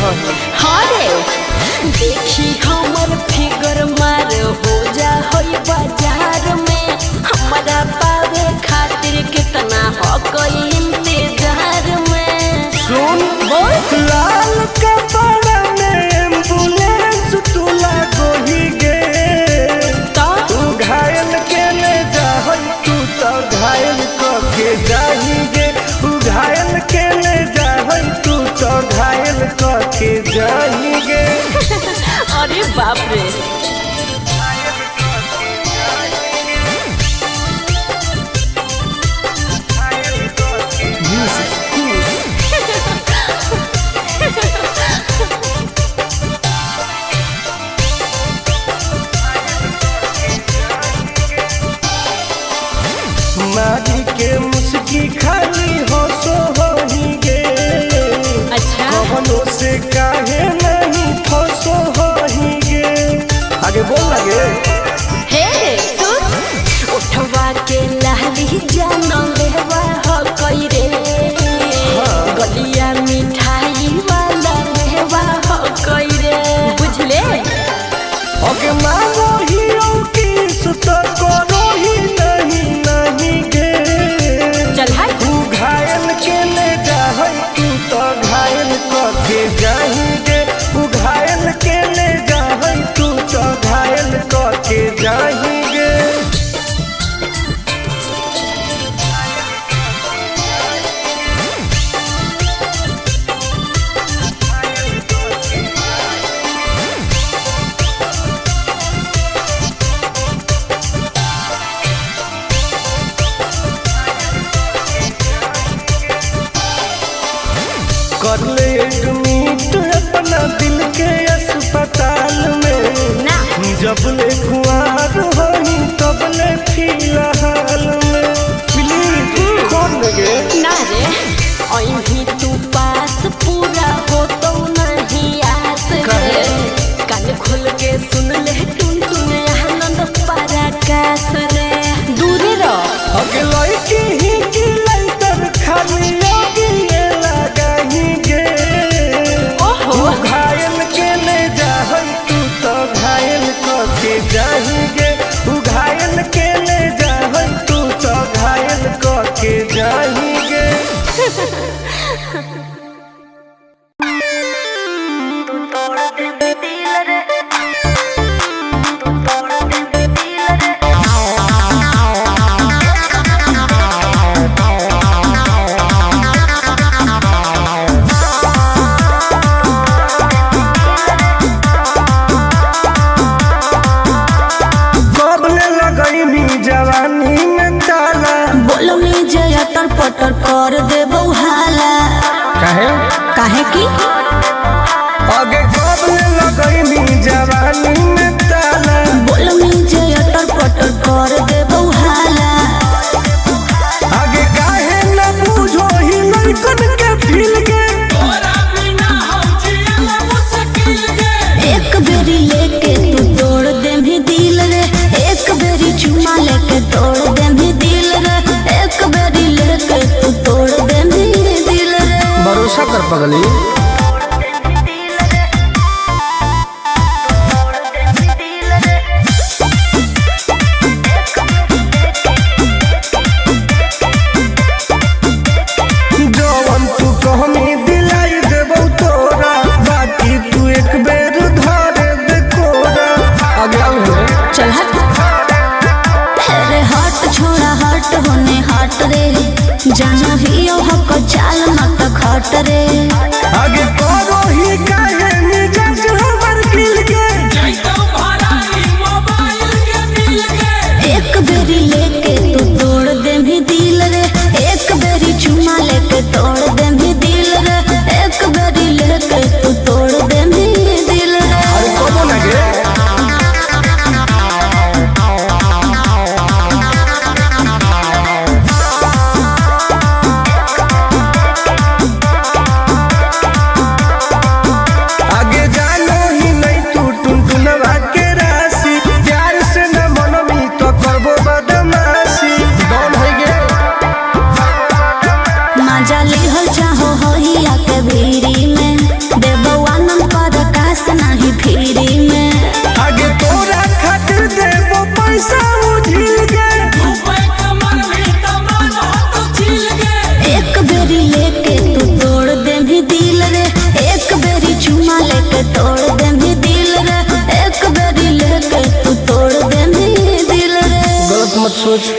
हई। हाँ रे, देखी हमर फिगर मार हो जा होई बाजार में। हमरा पावे खातिर कितना हो कोई इंतजार में। सुन, बोल। लाल कपड़ा में एम्बुलेंस तू लागोही गे। तो तू घायल के ले जाहई, तू तो घायल क के जाही गे। तू घायल के ले जाहई, तू तो घायल क के जाही गे। अरे बाप रे। मारी के मुस्की खाली हो सो होही गे। अच्छा। कवनो से काहे नहीं फसो होही गे। आगे बोल लगे। हे सुन, उठवा के लाली जानो लेवा हो कोई रे। गलिया मिठाई वाला मेवा हो कोई रे, बुझले। ओके मानो ही की सुत करो ही नहीं नहीं गे। चल हट। तू घायल के ले जाहई, तू तो घायल क के जाही गे। तू घायल के ले जाहई, तू तो घायल क के जाही गे। कर ले एडमिट अपना दिल के अस्पताल में। ना। जब ले कुआर होही तब ले फिलहाल में। प्लीज कौन लगे। ना रे, अही तू पास पूरा हो तो नहीं आस रे। काहे? कान खोल के सुन ले टुन टुन आनंद पराकाश रे, दूरे रह। अगे लड़की ही की लाइटर खाली आगे लगाही गे। ओहो। तू घायल के ले जाहई, तू तो घायल क के जाही गे। तू घायल के ले जाहई, तू तो घायल क के जाही गे। कबले लगैनी जवानी में ताला। बोलो में जया तर पटर कर दे हाला। काहे? काहे की? आगे कबले लगैनी जवानी में ताला। बोलो में जया तर पटर कर दे हाला। आगे काहे न बूझो ही लड़कन के फील के। एक बेरी लेके तू तोड़ दे भी दिल रे। एक बेरी चुमा लेके तोड़ दे भी दिल रे। एक बेरी लेके तू तोड़ दे भी दिल रे। भरोसा कर पगली। जवन तू कहनी दिलाई देबौ तोरा, बाकी तू एक बेर धरे दे कोरा। आगे आउ रे। चल हट। अरे हट छोड़ा हट होने हट रे। जाना ही हक चाल मत खट रे। आगे लिहल चाहो होइया के भीरी में, देबो आनंद पर कास नाही फ्री में। आगे तोरा खातिर देबो पैसा उझिल गे। एक बेरी लेके तू तोड़ दे भी दिल रे, एक बेरी चुमा लेके तोड़ दे भी दिल रे, एक बेरी लेके तू तोड़ दे भी दिल रे। गलत मत सोच।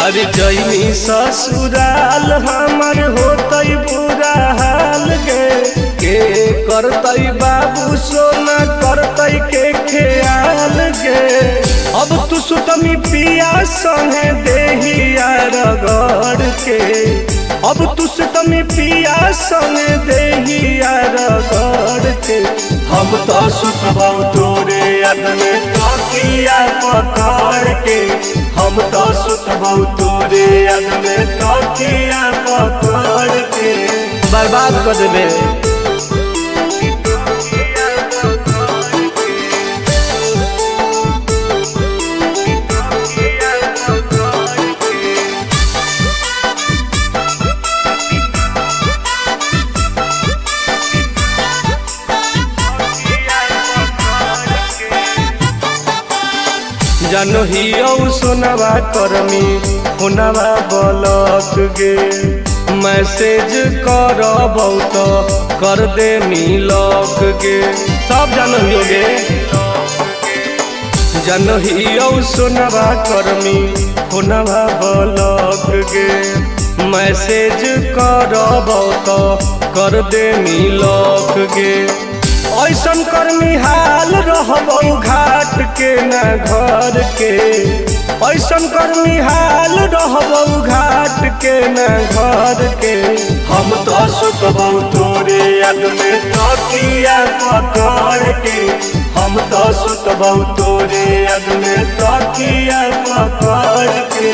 अरे जैनी ससुराल हमर होतई बुरा हाल गे, के करतई बाबू सोना करतई के ख्याल गे। अब तू सुतमी पिया संगे देहिया रगड़ के, अब तू सुतमी पिया संगे देहिया रगड़ के। हम तो सुतबौ तोरे याद में तकिया पकड़ के, हम तो सुतबौ तोरे याद में तकिया पकड़ के। बर्बाद कर देबे। जानो ही औ सोनावा करमी होनावा बलक गे, मैसेज करबौ त कर दे मिलक गे। सब जानो ही गे। जानो ही औ सोनावा करमी होनावा बलक गे, मैसेज करबौ त कर दे मिलक गे। ऐसन कर्मी हाल रहबौ घाट के ना घर के, ऐसन कर्मी हाल रहबौ घाट के ना घर के। हम तो सुतबौ तोरे याद में तकिया पकड़ के, हम तो सुतबौ तोरे याद में तकिया पकड़ के।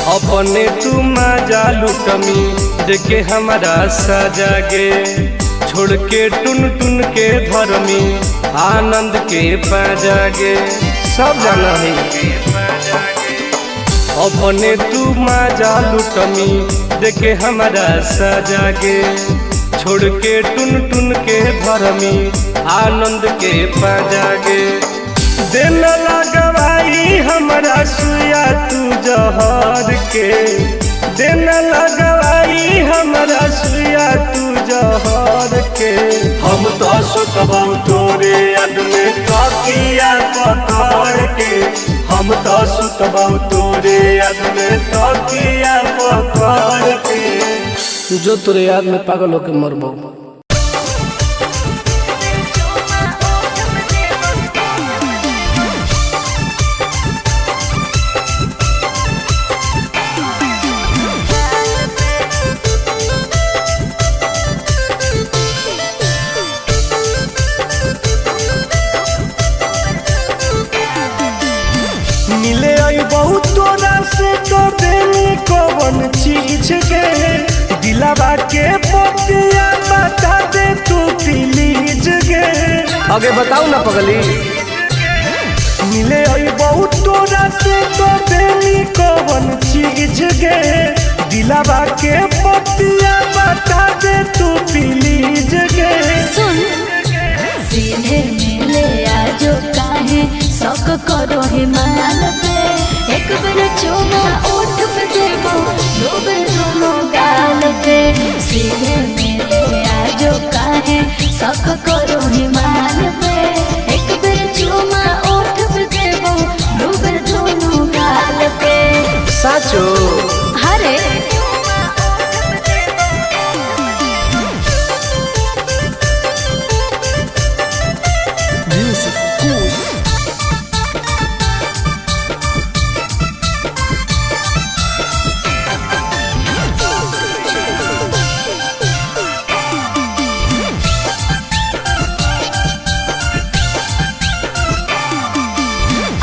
अपने तू मजा लुटमी देखे हमारा सजा गे, छोड़ के टुन टुन के धर्मी आनंद के पाजा गे। सब जाना है। अपने तू मजा लुटमी देखे हमारा सजा गे, छोड़ के टुन टुन के धर्मी आनंद के पाजा गे। दिन लगवाई हमारा सुया तू जहर के, दिन लगवाई हमारा सुया तू जहर के। हम तो सुतबौ तोरे याद में तकिया पकड़ के, हम तो सुतबौ तोरे याद में तकिया पकड़ के। जो तोरे याद में पागल होके मरबो। मिले आई बहुत तोरा से तो देनी कवन चीज के, दिलावा के पतिया बता दे तू प्लीज गे। आगे बताऊ ना पगली। मिले आई बहुत तोरा से तो देनी कवन चीज गे, दिलावा के पतिया बता दे तू प्लीज गे। सुन सीधे मिले आजो काहे शौक करो हिमाल पे, एक बेर चुमा ओठ पे देबो दो बेर दोनों गाल पे। सीधे मिले आजो काहे शौक करो हिमाल पे, एक बेर चुमा ओठ पे देबो दो बेर दोनों गाल पे। साचो। हरे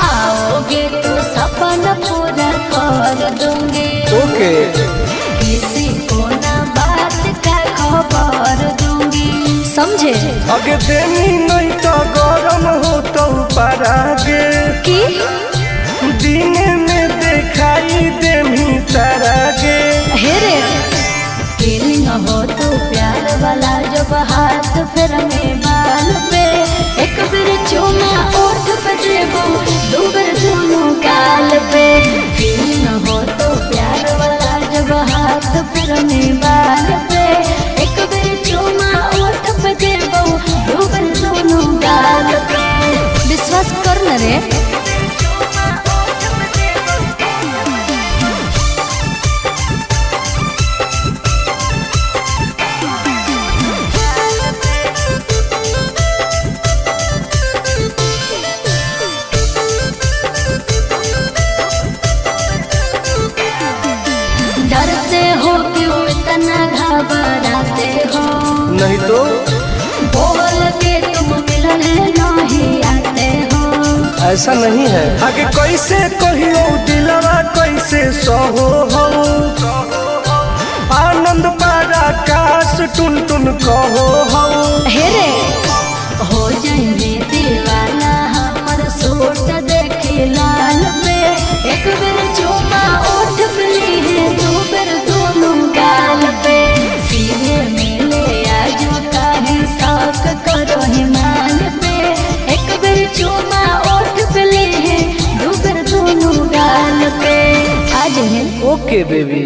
आओगे तो सपना पूरा कर दूंगी। ओके। किसी को ना बात का खबर दूंगी, समझे? अगे देनी नहीं तो गरम हो तो परागे की दिन में दिखाई देमी तारागे। हे रे फीलिंग हो तो प्यार वाला जब हाथ फिर में बाल पे एक बेर चूमा ओठ पे देबो, दो बेर दोनों गाल पे। फीलिंग हो तो प्यार वाला जब हाथ फिर में बाल पे एक बेर चूमा ओठ पे देबो, दो बेर दोनों गाल पे। विश्वास कर न रे। डरते हो क्यों इतना घबराते हो? नहीं तो बोल के तुम मिलने नहीं आते हो। ऐसा नहीं है। आगे कैसे कहियो दिलवा कैसे सहो हो, आनंद पारा काश टुन टुन कहो हो। हे रे हो जाएंगे दीवाना हमर सूट देखे लाल पे एक बेर चूमा ओठ पे ली है, दो बेर दोनों गाल पे। सीधे मिले आजो काहे शौक करो हिमाल पे एक बेर चूमा ओठ पे ली है, दो बेर दोनों गाल पे। आज है ओके बेबी।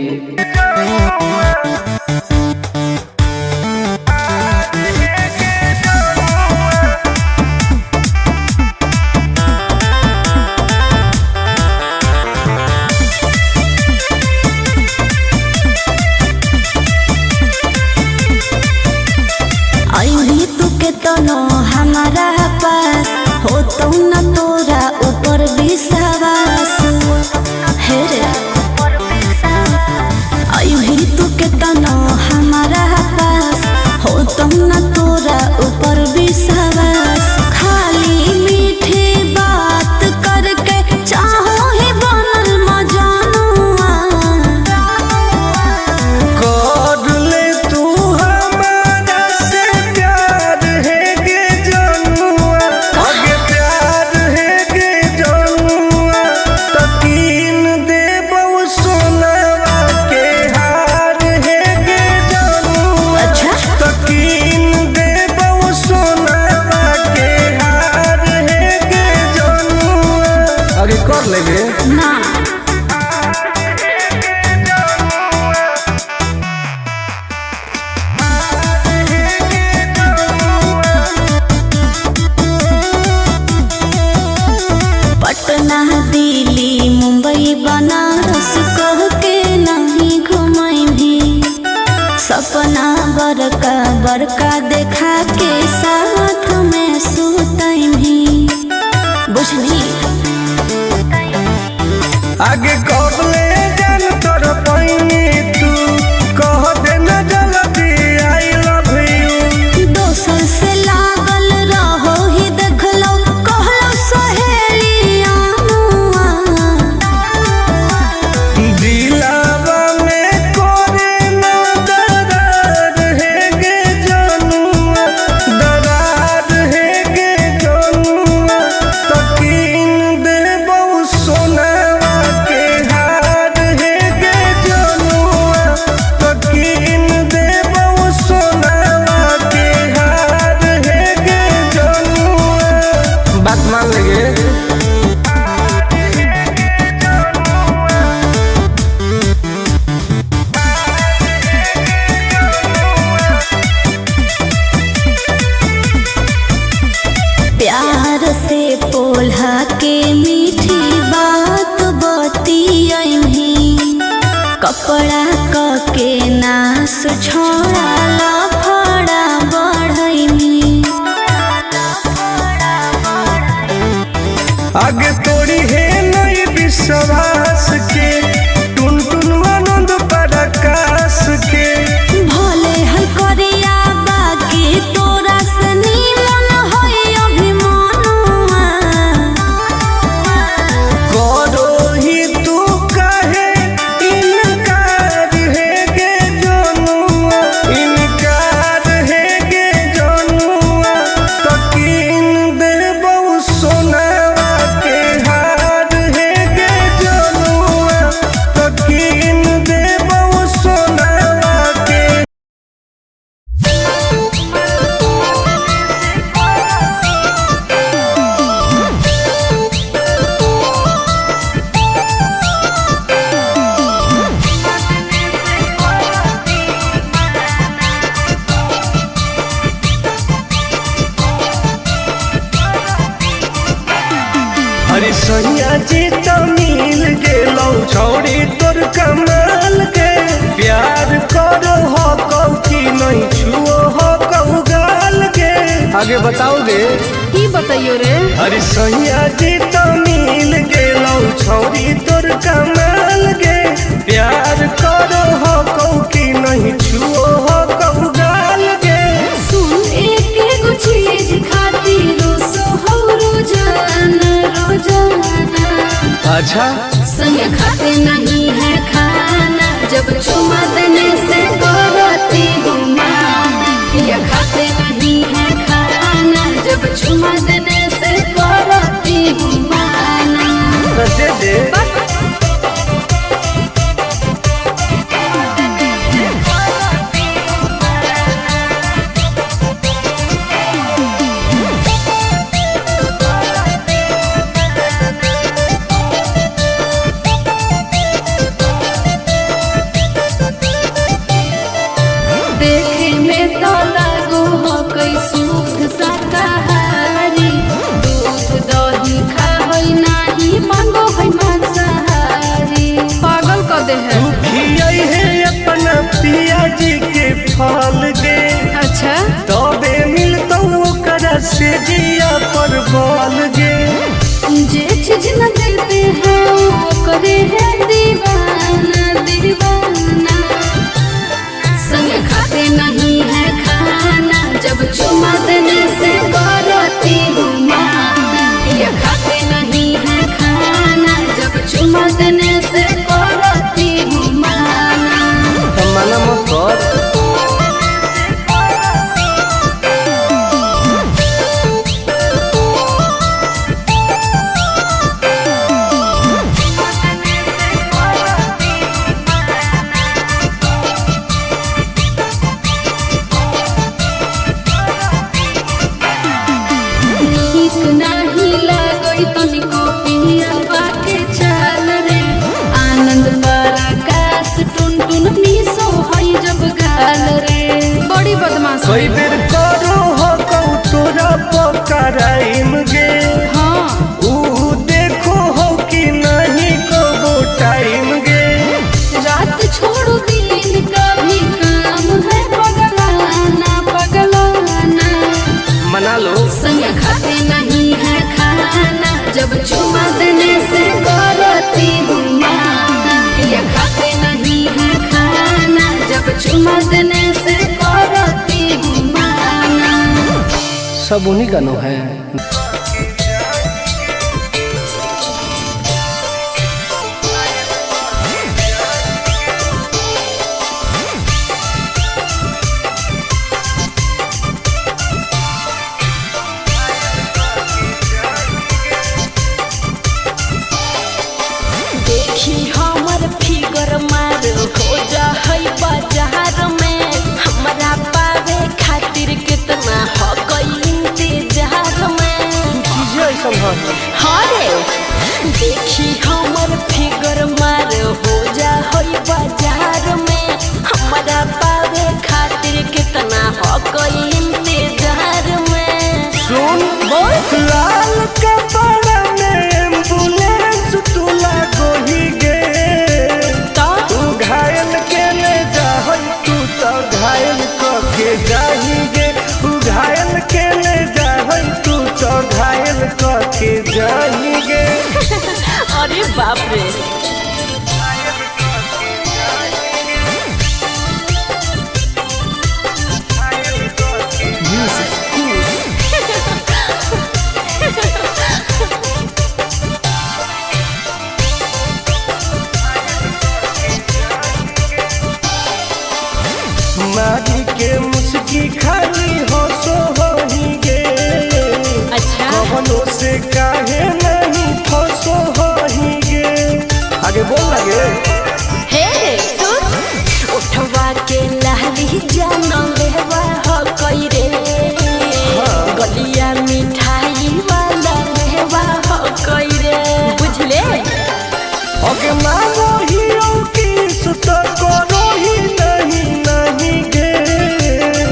अभी तू के तनो हमारा पास हो तो न तोरा ऊपर विश्वास। हे रे अभी तू के तनो हमारा पास हो तो न तोरा ऊपर विश्वास। खाली मीठी बात करके चाहो ही बनल मजनुआ। कर ले तू हमारा से प्यार है गे जनुआ, आगे प्यार है गे जनुआ, तकीन देबौ सोनवा के हार है गे जनुआ। अच्छा। तकीन कपड़ा क के नास छोड़ा लफड़ा बढ़ैनी। आगे तोड़ी है नहीं विश्वास के, टुन टुन आनंद पराकाश के। भोले है करिया बाकी तोरा से नीमन है अभिमानुआ। करो ही तू काहे इनकार है गे जनुआ, इनकार है गे जनुआ, तकीन देबौ सोनावा के हार है गे जनुआ, तकीन देबौ सोनावा के। अरे सैया जी तो मिल गेलौ छौड़ी तोर कमाल के, प्यार करो हो कौ की नहीं छुओ हो कौ गाल के। आगे बताओगे की बताइयो रे? अरे सैया जी तो मिल गेलौ छौड़ी तोर कमाल के, प्यार करो हो कौ की नहीं छुओ हो कौ गाल के। सुन, एक एगो चीज खातिर रोसो हो रोजाना रोजाना। अच्छा। संग खाते नहीं है खाना, जब चुमा देने से करती हूँ माना। ये खाते नहीं है खाना, जब चुमा देने से करती हूँ माना। तो दे दे। देखे में तो लागो हो कई शुद्ध शाकाहारी, दूध दही खाबै नाही मांगो है मांसाहारी। पागल कर दे है। तू खियाई है अपना पिया जी के फल गे, अच्छा। तबे मिलतौ ओकरा से जिया पर बल गे। जे चीज न देते हैं वो करे है दीवाना दीवाना। संग खाते नहीं है खाना, जब चुमा देने से करती हूँ माना। ये खाते नहीं है खाना, जब चुमा देने से करती हूँ माना। तो मना मत कर। नीक नाही लागई तनिको पियवा के चाल रे, आनंद पराकाश टुन टुन मिसो हई जब गाल रे। बड़ी बदमाश। कई बेर करो हो कौ तोरा पकड़ाइम गे, हाँ। ऊ देखो हो कि नहीं कबो टाइम गे। रात छोड़ो दिन कभी काम है पगलाना पगलाना। मना लो। संग खाते नहीं है खाना, जब चुमा देने से करती हूँ माना। ये खाते नहीं है खाना, जब चुमा देने से करती हूँ माना। सब उन्हीं का नो है। देखी हमर फिगर मार हो जा है बाजार में, हमरा पावे खातिर कितना हो गई इंतजार में। करके जाएंगे। अरे बाप रे। मारी के मुस्की खाली हो सो हो गे। अच्छा। कवनों से काहे नहीं फसो हो गे। आगे बोल लगे। हे सुन, उठवा के लाली जान लेवा हो कई रे, गलिया मिठाई वाला लेवा हो कई रे, बुझले। अगे मानो ही किस तो करो ही नहीं नहीं गे।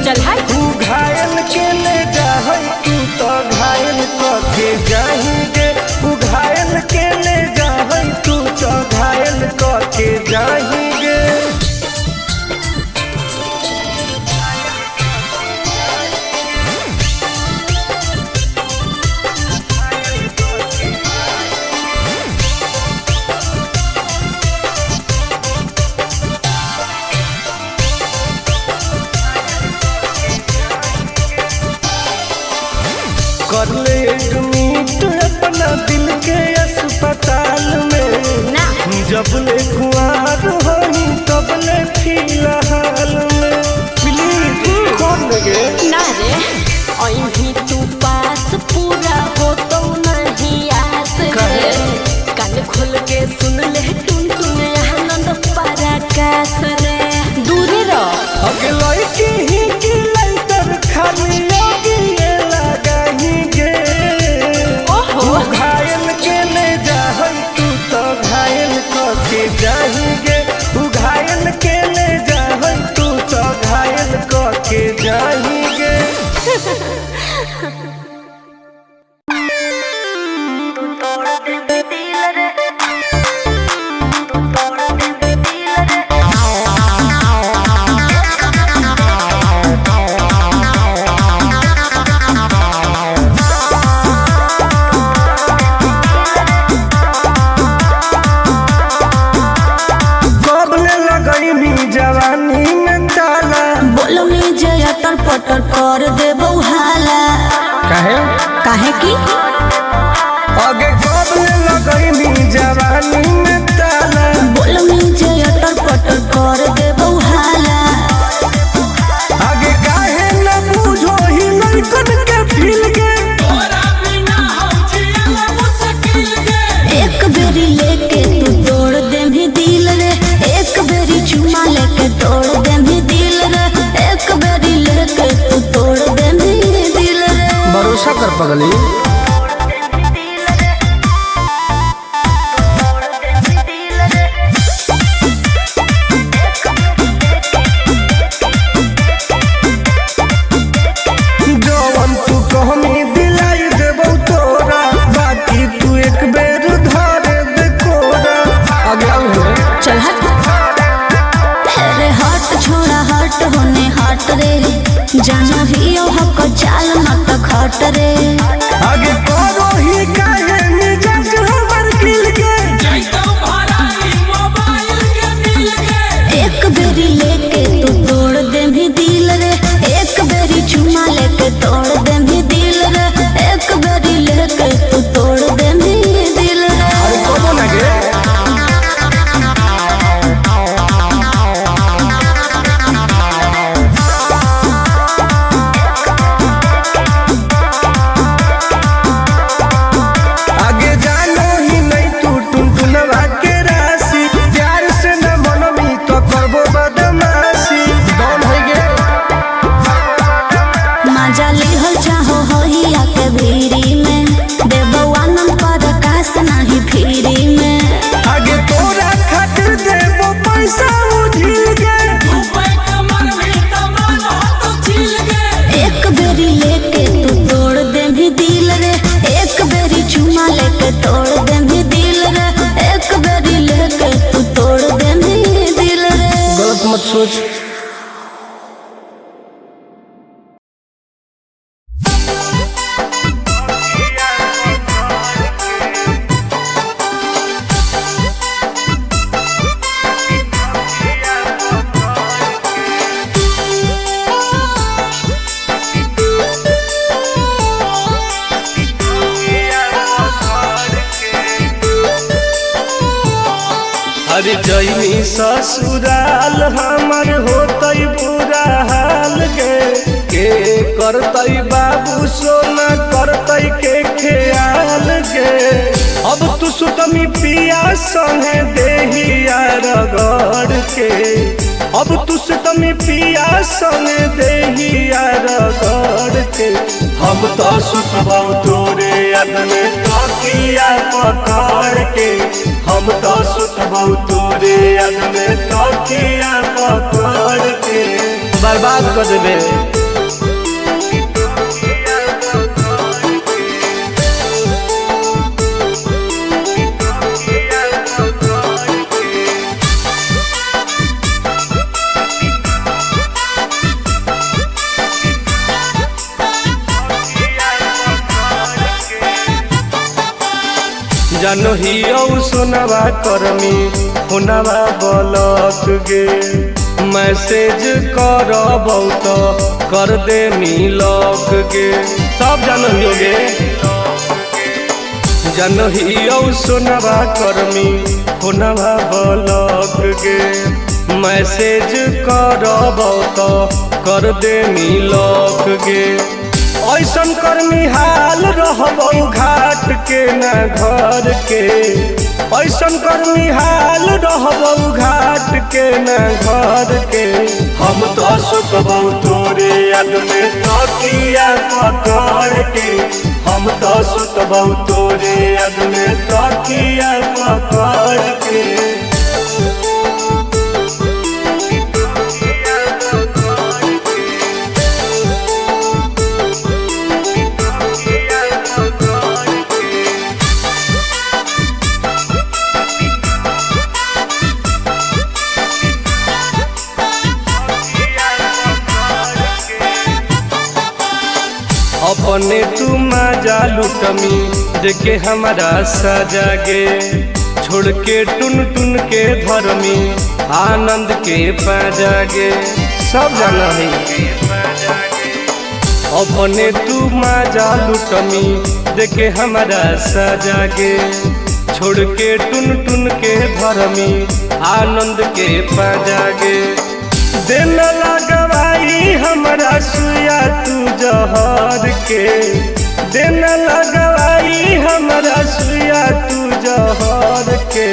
चल हट। तू घायल के ले जाहै तू तो घायल करके जाएंगे। तू घायल के ले जाहै तू तो घायल करके जाएंगे। कर ले एडमिट अपना दिल के अस्पताल में। ना। जब ले कुआर होई तब ले फिलहाल में। प्लीज कौन लगे। ना रे, अही तू पास पूरा हो तो नहीं आस रे। कान खोल के सुन ले टुन टुन आनंद पराकाश रे, दूर रह। अगे लड़की ही की लाइटर खाली लगी लगाही गे। ओहो। तू घायल के ले जाहै तू तो घायल करके जाएंगे। तू घायल के ले जाहै तू तो घायल करके जाएंगे। कब ले लगैनी जवानी में ताला। बोलनी जे अटर पटर कर दे हाला। काहे? काहे की आगे कब ले लगैनी जवानी में ताला। बोलनी जे अटर पटर कर दे हाला। आगे काहे न बूझो ही लड़कन के फील के। एक बेरी लेके तू तोड़ दे भी दिल रे, एक बेरी चुमा लेके तोड़ दे भी दिल रे, एक बेरी लेके तू तोड़ दे भी दिल रे। भरोसा कर पगली। जवन तू कहमी दिलाई देबौ तोरा, बाकी तू एक बेर धरे दे कोरा। आगे आउ हो। चल हट। अरे हट छोड़ा हट होने हट रे, जानो ही ओ हक चाल मत खट रे। आगे करो ही काहे मिजाज हमर खिल के। एक बेरी लेके तू तोड़ दे भी दिल रे, एक बेरी चुमा लेके तोड़ दे भी दिल रे, एक बेरी लेके तू तोड़ दे भी दिल रे। अरे कबो ना गे। आगे जानो ही नहीं तू टुनटुनवा के राशि। प्यार से न मनमी तो करबो बदमाशी। डॉन है गे। मजा लिहल चाहो होहिया के भीरी में, देबो आनंद पर कास नाही फिरी में। आगे तोरा खातिर देबो पैसा उझिल के। एक बेरी लेके तू तोड़ दे भी दिल रे, एक बेरी चुमा लेके तोड़ दे भी दिल रे, एक बेरी लेके तू तोड़ दे भी दिल रे। गलत मत सोच। Yeah. ससुराल हमर होतई बुरा हाल गे। के करतई बाबू सोना करतई के ख्याल गे। अब तू सुतमी पिया संगे देहिया रगड़ के। अब तू सुतमी पिया संगे देहिया रगड़ के। हम तो सुतबौ तोरे याद में तकिया पकड़ के। हम तो सुतबौ तोरे याद में तकिया पकड़ के। बर्बाद कर देबे। जानो ही औ सोनवा करमी होनवा बलक गे। मैसेज करबौ तो कर दे मिलक गे। सब जानो ही गे। जानो ही औ सोनवा करमी होनवा बलक गे। मैसेज करबौ तो कर दे मिलक गे। ऐसन करमी हाल रहबौ घाट के ना घर के। ऐसन करमी हाल रहबौ घाट के ना घर के। हम तो सुतबौ तोरे याद में तकिया पकड़ के। हम तो सुतबौ तोरे याद में तकिया पकड़ के। अपने तू मजा लुटमी देखे हमारा सजा गे। छोड़ के टुन टुन के धर्मी आनंद के पाजा गे। सब जाना है। अपने तू मजा लुटमी देखे हमारा सजा गे। छोड़ के टुन टुन के धर्मी आनंद के पाजा गे। दिन लगवाई हमरा सुया तू जहर के। दिन लगवाई हमरा सुया तू जहर के।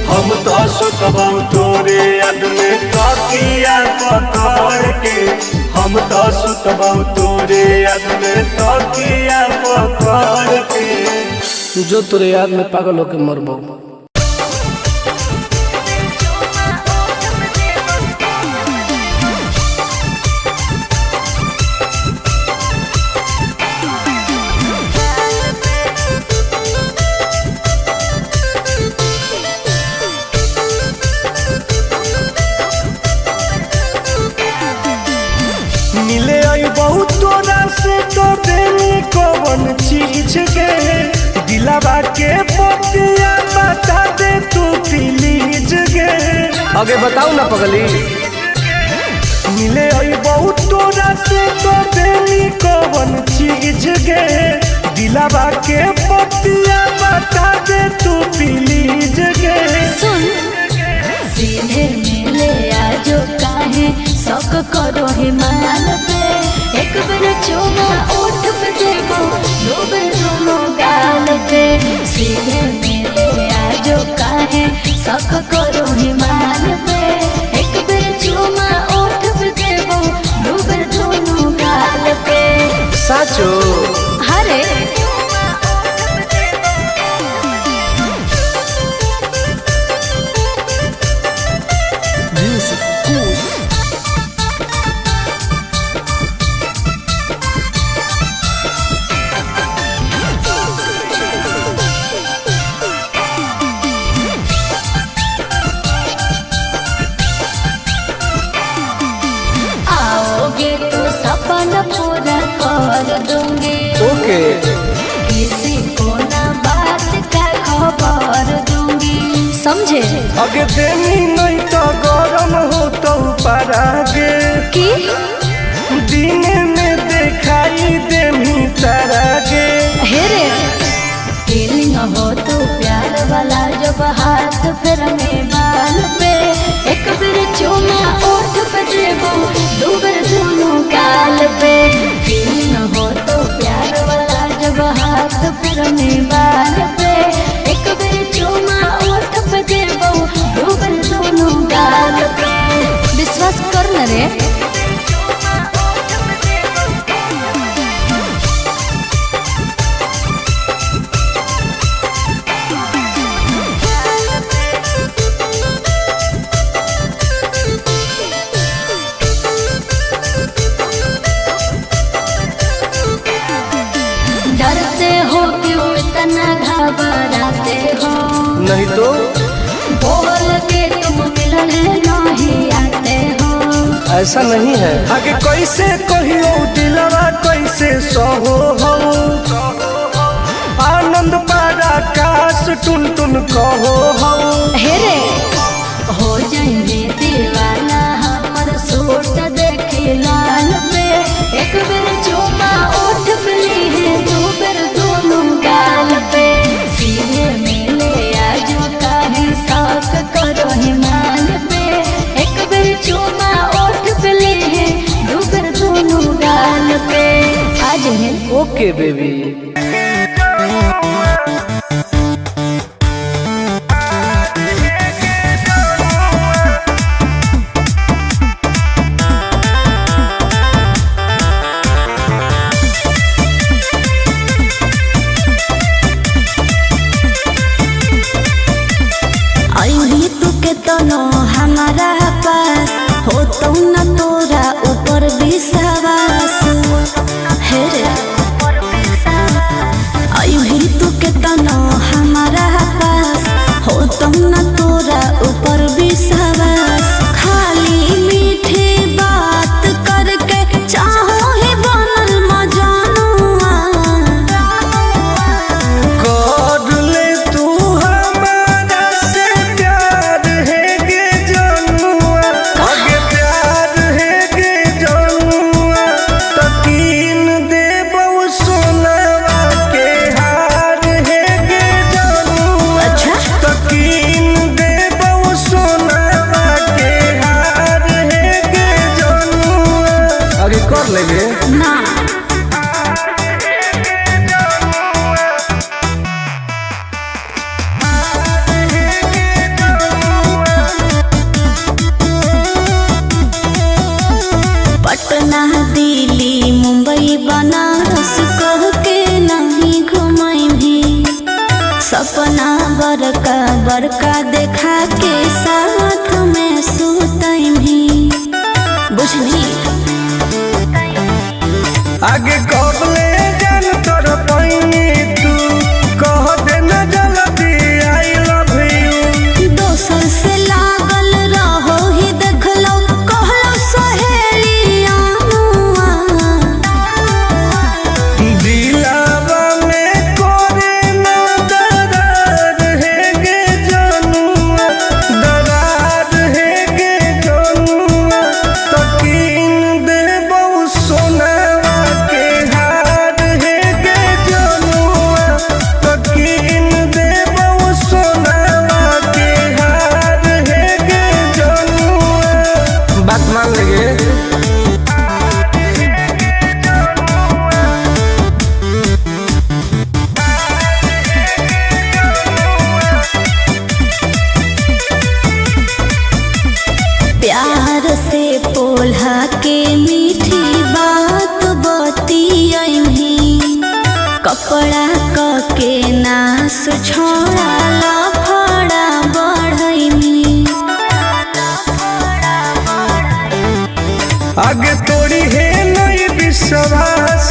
हम तो सुतबौ तोरे याद में तकिया पकड़ के। हम तो सुतबौ तोरे याद में तकिया पकड़ के। जो तोरे याद में पागल होके मरबौ। मिले आई बहुत तोरा से तो देनी कौन चीज के। दिलावा के पतिया बता दे तू प्लीज गे। आगे बताओ ना पगली। मिले आई बहुत तोरा से तो देनी कौन चीज गे। दिलावा के पतिया बता दे तू प्लीज गे। सुन सीधे मिले आजो काहे शौक करो हिमाल पे। एक बेर चुमा ओठ पे देबो दो बेर दोनों गाल पे। सीधे मिले आजो काहे शौक करो हिमाल पे। एक बेर चुमा ओठ पे देबो दो बेर दोनों गाल पे। साचो हरे आओगे तो सपना पूरा कर दूंगी। ओके किसी को ना बात का खबर दूंगी। समझे अगे देनी नहीं तो गरम हो तो परागे। की दिन में दिखाई देमी तारागे। हे रे फीलिंग हो तो प्यार वाला जब हाथ फिर में बाल पे। एक देबो डूबे दोनों गाल पे। फील हो तो प्यार वाला जब हाथ फिर बाल पे, एक बेर चूमा ओठ पे देबो डूबे दोनों गाल पे। विश्वास कर न रे। डरते हो क्यों इतना घबराते हो? नहीं तो बोल के तुम मिलने नहीं आते हो। ऐसा नहीं है। आगे कैसे कहियो दिलवा कैसे सहो हो, आनंद पारा काश टुन टुन कहो हो। हे रे हो जाएंगे दीवाना हमर सूट देखे लाल पे, एक बेर चूमा ओठ पे है दो बेर दोनों गाल पे। सीधे मिले आजो काहे शौक करो हिमाल पे, एक बेर चूमा ओठ पे है दो बेर दोनों गाल पे। आज है ओके बेबी। हमारा पास हो तो न तोरा ऊपर विश्वास हे रे। अभी तू के तनो हमारा पास हो तो न तोरा ऊपर विश्वास, खाली मीठी बात करके चाहो ही बनल मजानुआ। कर ले तू हमारा से प्यार है गे जानुआ, आगे प्यार है गे जानुआ, तकीन देबो सोनावा के हार है गे जानुआ। अच्छा। तकीन देबो सोनावा के हार है गे जानुआ। आगे कर लेंगे ना। पटना दिल्ली मुंबई बनारस कह के नहीं घुमाई भी, सपना बड़का बड़का देखा के साथ में सुतई भी, बुझली। आगे कब ले जान तोर पैनी तू कह देना जल्दी I love you. दोसर से लागल रहो ही देखलो कहलो सहेलिया मुआ। दिलावा में कोरे ना दरार है गे जानुआ, दरार है गे जानुआ, तकीन देबो सोनावा के हार है गे जानुआ, तकीन देबो सोनावा के हार है गे जानुआ। बात मान लेंगे। प्यार से पोल्हा के मीठी बात बतियही, कपड़ा क के नास छोड़ा लफड़ा बढ़ैनी। आगे तोड़ी है नहीं विश्वास